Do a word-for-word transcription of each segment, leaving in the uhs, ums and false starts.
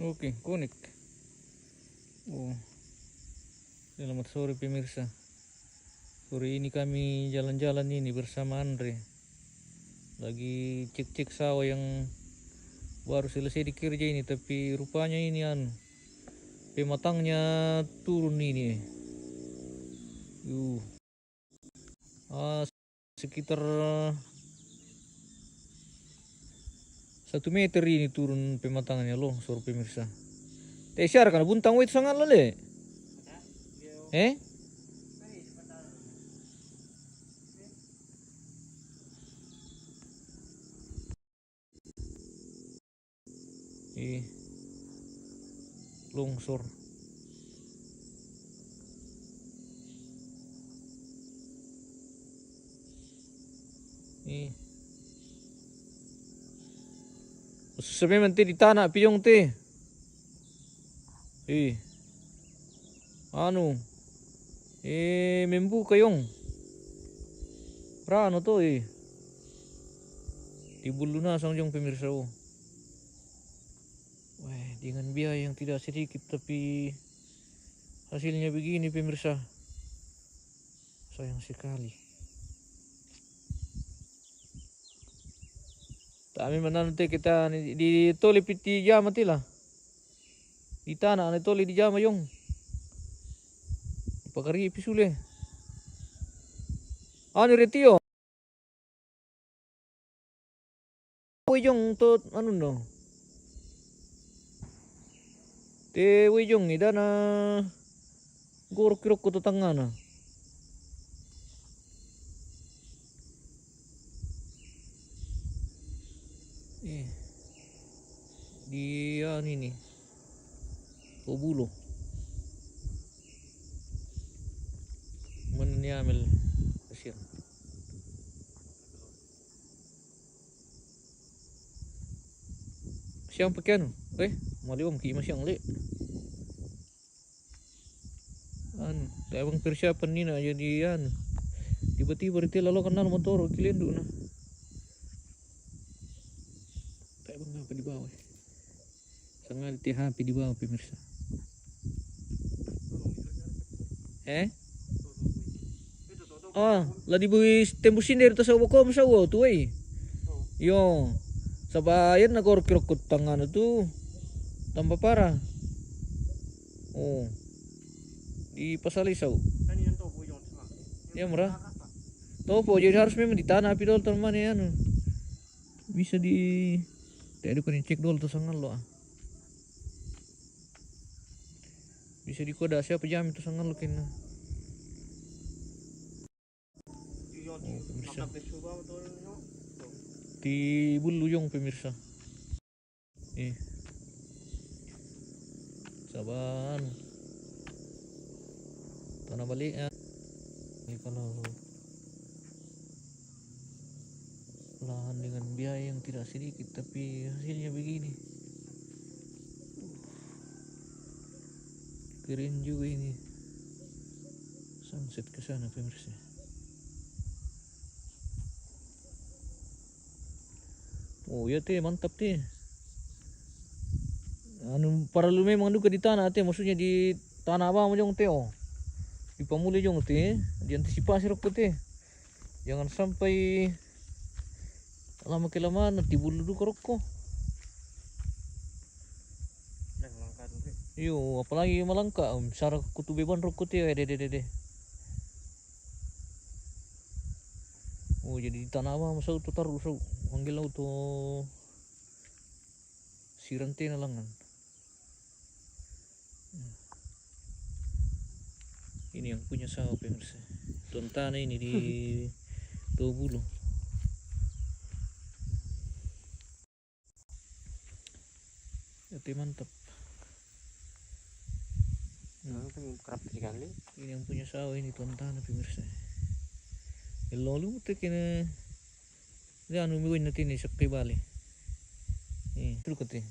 Oke, connect. Oh. Selamat sore, pemirsa. Sore ini kami jalan-jalan ini bersama Andre. Lagi cek-cek sawah yang baru selesai dikerja ini, tapi rupanya ini anu, pematangnya turun ini. Uh. Ah, sekitar satu meter ini turun pematangnya, longsor, pemirsa. Te siar kana buntang wait sangat lo le. Eh? Eh, longsor. Eh. Susah memang te di tanah piyong te. Eh. Anu. Eh, membuka yong. Rano to, eh. Di bulu nasang yong, pemirsa, oh. Weh, dengan biaya yang tidak sedikit, tapi hasilnya begini, pemirsa. Sayang sekali. Tapi menanti kita ni di toli piti jama tila. Di tanah ni toli di jama yong. Pakari pisule. Anu retio. Wejong to anu no. Te wejong ni dana gorok kirok ko to tangana. Eh. Di anu ini. Tobulo. Mana ni amel kasihan. Siang pakai anu, eh, mali om ki masiang le. Anu, tayabang persiapan ni na jadi anu. Tiba-tiba rite lalo kenal motor kilendu na. Tayabang apa di bawah? Sangat di H P di bawah, pemirsa. Eh? Ah, la di bui tembus sini dari tasau boko masa wo tuai. Yo. Sabayan na kor kirok tangan tu. Tambah parah. Oh. Di pasal isau. Ya murah. Topo jadi harus memang di tanah api dol teman ya anu. Bisa di. Tidak ada kau cek dol tu sangat lo ah. Bisa dikoda siapa jam itu sangat lo kena. Oh, pemirsa. Di bulu yong, pemirsa. Eh. Saban. Tanah balik ya. Ini kalau lahan dengan biaya yang tidak sedikit, tapi hasilnya begini. Keren juga ini. Sunset ke sana, pemirsa. Oh, ya te, mantap te. Anu, paralu memang duka di tanah te, maksudnya di tanah abang jong te, oh. Di pamuli jong te, diantisipasi rokko te. Jangan sampai lama kelamaan nanti bulu duka rokko. Iyo, apalagi malangka, um, sara kutu beban rokko te, eh, de, de, de, de. Oh, jadi di tanah abang masau tu taru sau, manggil au tu sirante na langan. Ini yang punya sawah, pemirsa. Tuan tanah ini di Tobulu. Oke, mantap. Nah, kan kerap sekali. Ini yang punya sawah ini, tuan tanah, pemirsa. Lalu muter kena dia anu mi win nanti ni sepi balik. Nih, dulu kete.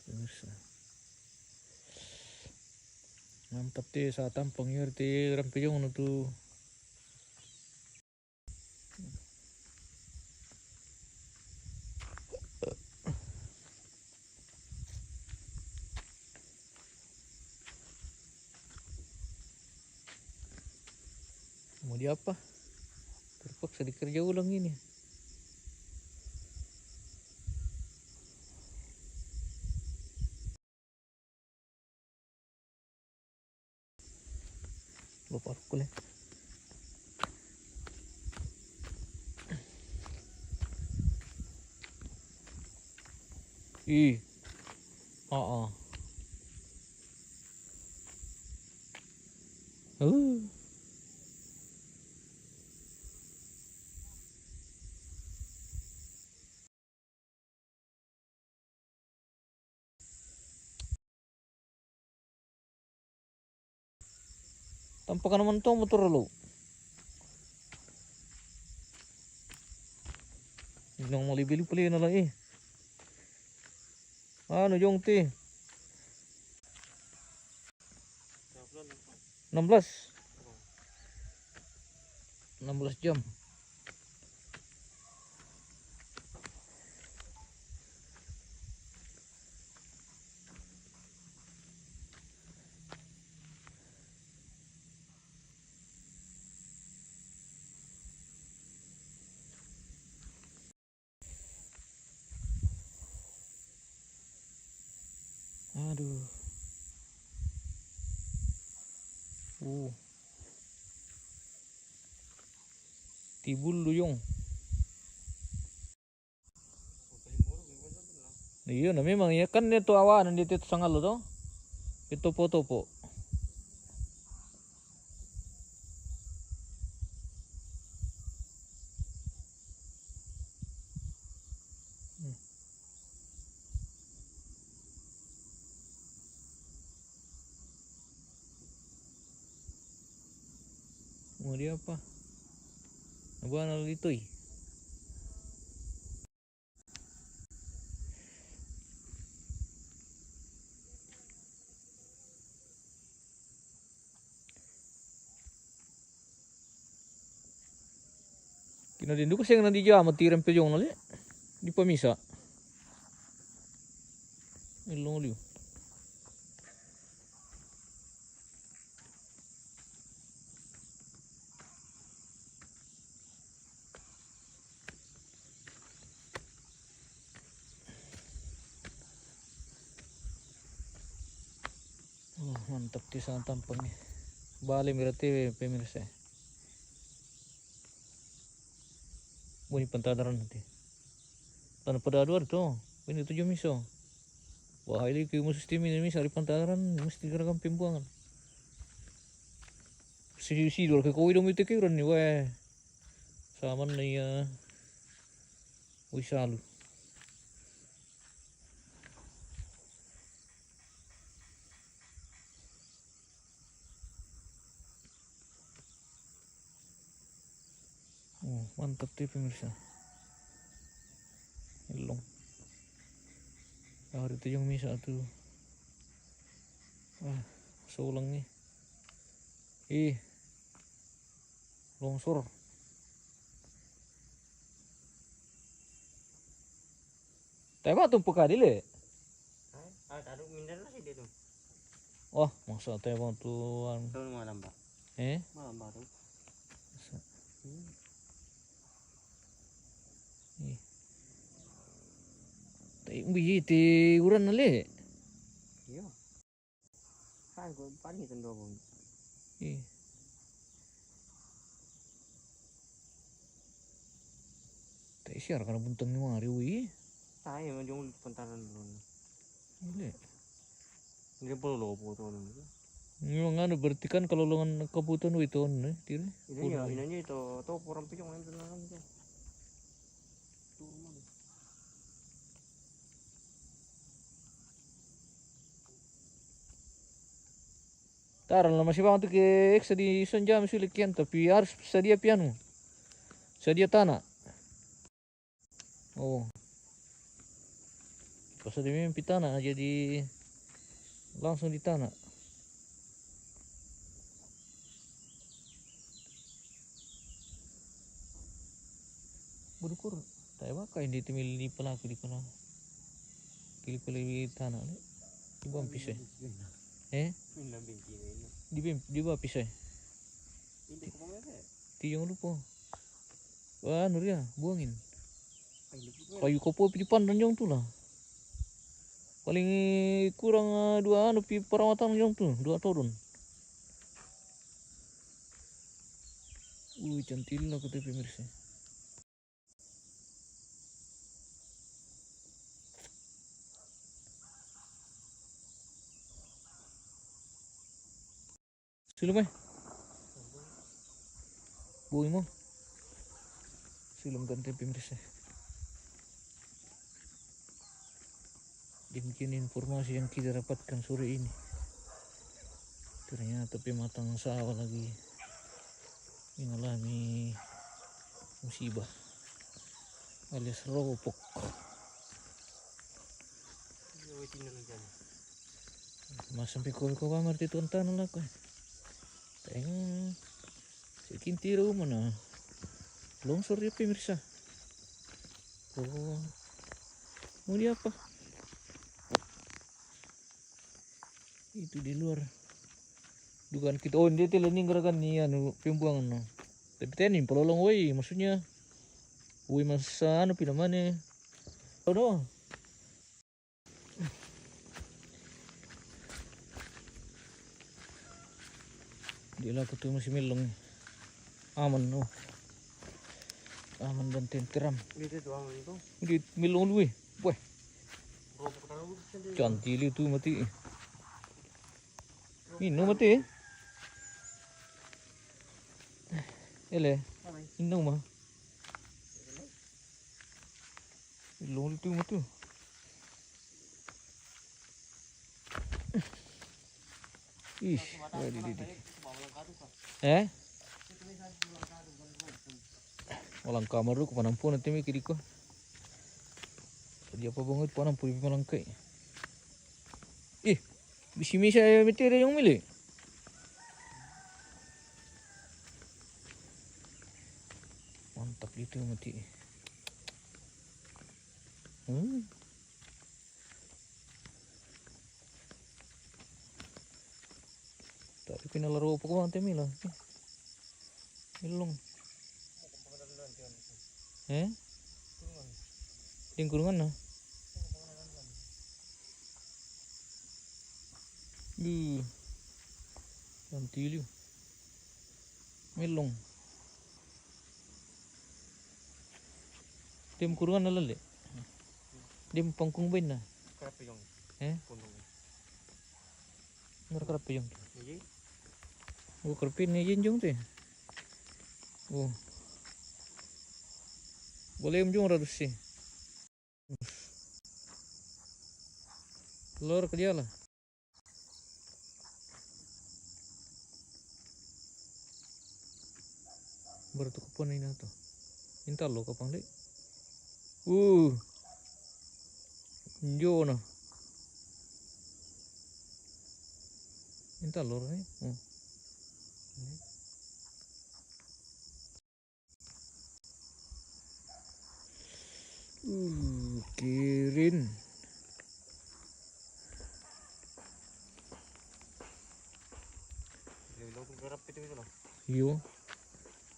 Pemirsa. Mantap te, sa tampang yari te rampejong na tu. Mau diapa? Terpaksa dikerja ulang ini. Lupa aku le. Ih. Heeh. Uh. Tampa ka naman to, motor lo. Nang mali bili pala yun na lang eh. Ano, Jong, ti? Enam belas. Enam belas jam. Aduh. Uh. Tibul luyong. Iyo, na memang iya kan, itu awanan dia itu sangalo to. Itu topo-topo. Hmm. Mau diapa? Abuana litoi. Kina dindu kasi yang nadi jama tiran pejong nali. Di pamisa. Ilong liu. Oh, mantap ti sa tampang ni. Bale mi ra ti, pemirsa. Bunyi pantadaran nanti. Tanah pada dua tu. Ini tujuh miso. Wah, ini ki musus timi ni misa di pantadaran, mesti geragam pembuangan. Si, si dua ke kau idom itu ke urani, weh. Saman na iya. Ui, salu. Oh, mantap ti, pemirsa. Ilong. Hari tu yang misa tu. Ah, saulang ni. Ih. Longsor. Taiwan tu peka dile. Hah? Ah, taruh minder lah si dia tu. Wah, masa Taiwan tu, anu. Tahun malam, Pak. Eh? Malam baru. Masa. Hmm. Eh. Tai mbi ti uran na le. Iya. Kan ko pani tendo ko. Eh. Tai siar kana buntang ni mari, ui. Tai ma jong pentaran dulu. Ile. Dia perlu lo foto ni. Ni nganu berarti kan kalau lengan kabutan ui ton ni, tiri. Ini ya, ini aja itu, tu orang pejong yang tenang tu. Tara na masi bang tu ke eksa di son jam sulit kian, tapi harus sadia pianu. Sadia tanah. Oh. Pas di mimpi tanah jadi langsung di tanah. Budukur. Tae baka indi timil di pelaku di pala. Kili pala di tanah ni. Di bawah pisau. Eh? Di bawah, di bawah pisau. Ti jangan lupa. Wah, Nuria, buangin. Kayu kopo pi depan ranjang tu lah. Paling kurang, eh, dua anu pi perawatan ranjang tu, dua turun. Ui, cantik lah kata pemirsa. Silom eh. Boy mo. Silom kan tempe meres eh. Demikian informasi yang kita dapatkan sore ini. Ternyata pematang sawah lagi mengalami musibah alias ropok. Mas sampai kau kau kamar di tuan tanah lah kau. Teng. Sekinti rumah na. Longsor dia pemirsa. Oh. Mau dia apa? Itu di luar. Dugaan kita, oh, dia telah ni gerakan ni anu pembuangan no. Tapi tadi ni pelolong woi, maksudnya. Woi masa anu pina mana? Oh no. Dia lah kutu masih melong. Aman no. Aman dan tenteram. Dia tu aman tu. Dia melong dulu eh. Weh. Cantik dia tu mati. Minum mati eh. Ele. Minum mah. Melong dia tu mati. Ih, wah, di, di, di. Eh? Walang kamar dulu, panampu nanti mi kiri ko. Jadi apa banget panampu di malangkai. Ih, bisi misa ya mete yang milik. Mantap itu mati. Hmm. Tapi pina laro poko ante mila. Ilong. Eh? Ding kurungan na. Duh. Yang tiliu. Melong. Dem kurungan na lale. Dem pangkung bain na. Kerap jong. Eh? Pundung. Ngar kerap jong. Iya. Oh, kerap ni jong tu. Oh. Boleh jong ratus sih. Lor kerja lah. Baru tu kupon ini tu. Inta lo kapang dek. Uh. Njo na. Inta lo ni. Oh. Uh, kirin. Iyo.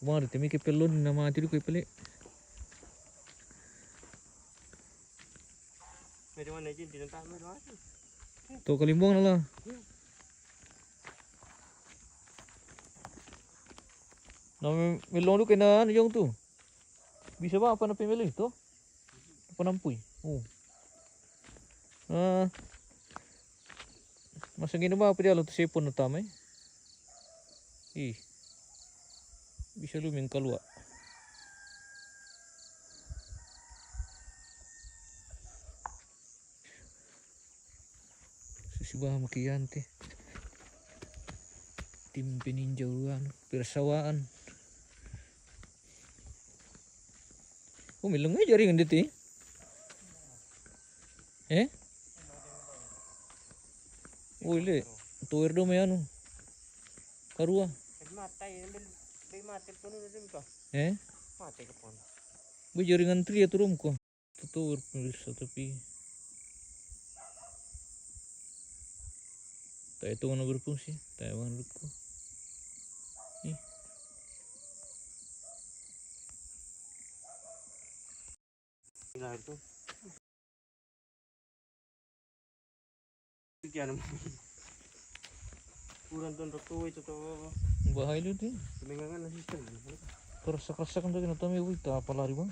Wah, ada temi kepelon nama tadi ko pele. Medo mana jin tinentah medo aja. To kalimbong na lah. Na melong tu kena anu jong tu. Bisa ba apa na pemele tu? Apa nampui? Oh. Ah. Masa gini ba apa dia lo tu sepon utama eh. Ih. Bisa lu mengkalua. Susibaha makian te. Tim peninjauan persawaan. Oh, melong eh jaringan dia te. Eh? Oh, ile. Tower do me anu. Karua. Mata ya, ambil dari mata pun udah jumpa. Eh? Mata ke pun. Bu jaringan tri ya turun ko. Tutu berfungsi tapi. Tak itu mana berfungsi, tak yang mana ko. Ih. Nah, itu. Itu anu. Kurang tuh rokok itu tuh. Bahaya itu. Pegangan lagi kan. Kerasa-kerasa kan tuh kena tami wih tak apa lari bang.